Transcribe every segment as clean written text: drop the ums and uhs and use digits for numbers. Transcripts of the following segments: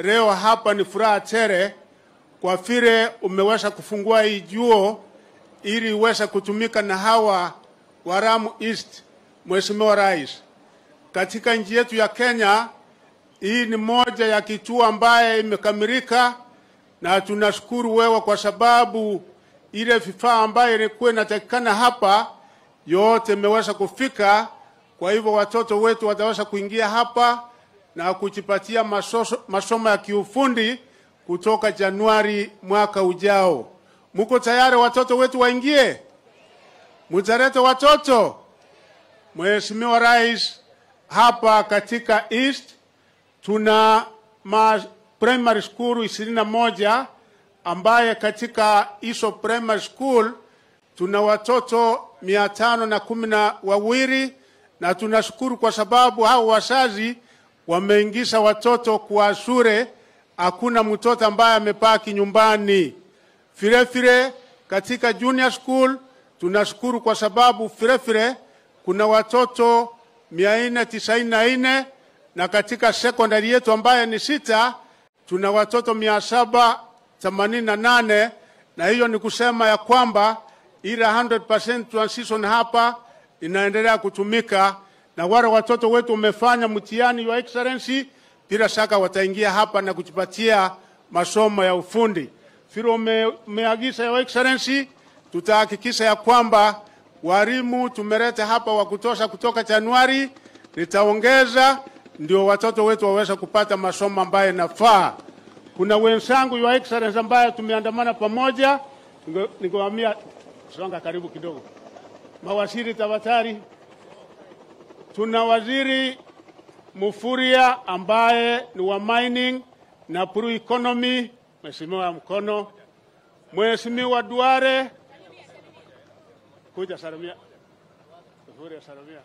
leo hapa ni furaha tele kwa vile umeweza kufungua hii juo ili iweze kutumika na hawa wa Lamu East. Mheshimiwa Rais, katika nchi yetu ya Kenya hii ni moja ya kituo ambaye imekamilika, na tunashukuru wewe kwa sababu ile vifaa ambaye ilikuwa inatakikana hapa yote imeweza kufika. Kwa hivyo watoto wetu wataweza kuingia hapa na kujipatia masomo ya kiufundi kutoka Januari mwaka ujao. Muko tayari watoto wetu waingie? Mutarete watoto? Mheshimiwa Rais, hapa katika East tuna primary school 21 ambaye katika hizo primary school tuna watoto 512, na tunashukuru kwa sababu hao wazazi wameingiza watoto kwa shule, hakuna mtoto ambaye amepaki nyumbani. Vile vile katika junior school tunashukuru kwa sababu vile vile kuna watoto 494, na katika secondary yetu ambaye ni 6 tuna watoto 788, na hiyo ni kusema ya kwamba ile 100% transition hapa inaendelea kutumika, na wale watoto wetu wamefanya mtihani, Your Excellency, bila shaka wataingia hapa na kujipatia masomo ya ufundi. Vile umeagiza, Your Excellency, tutahakikisha ya kwamba walimu tumeleta hapa wa kutosha kutoka Januari, nitaongeza ndio watoto wetu waweze kupata masomo ambayo yanafaa. Kuna wenzangu, Your Excellency, ambaye tumeandamana pamoja, ningewaambia songa karibu kidogo. Mawaziri tafadhali. Tuna Waziri Mufuria ambaye ni wa mining na blue economy, Mheshimiwa mkono. Mheshimiwa Duare, kuja salamia. Mufuria salamia.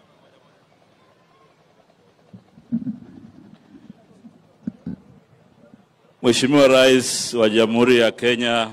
Mheshimiwa Rais wa Jamhuri ya Kenya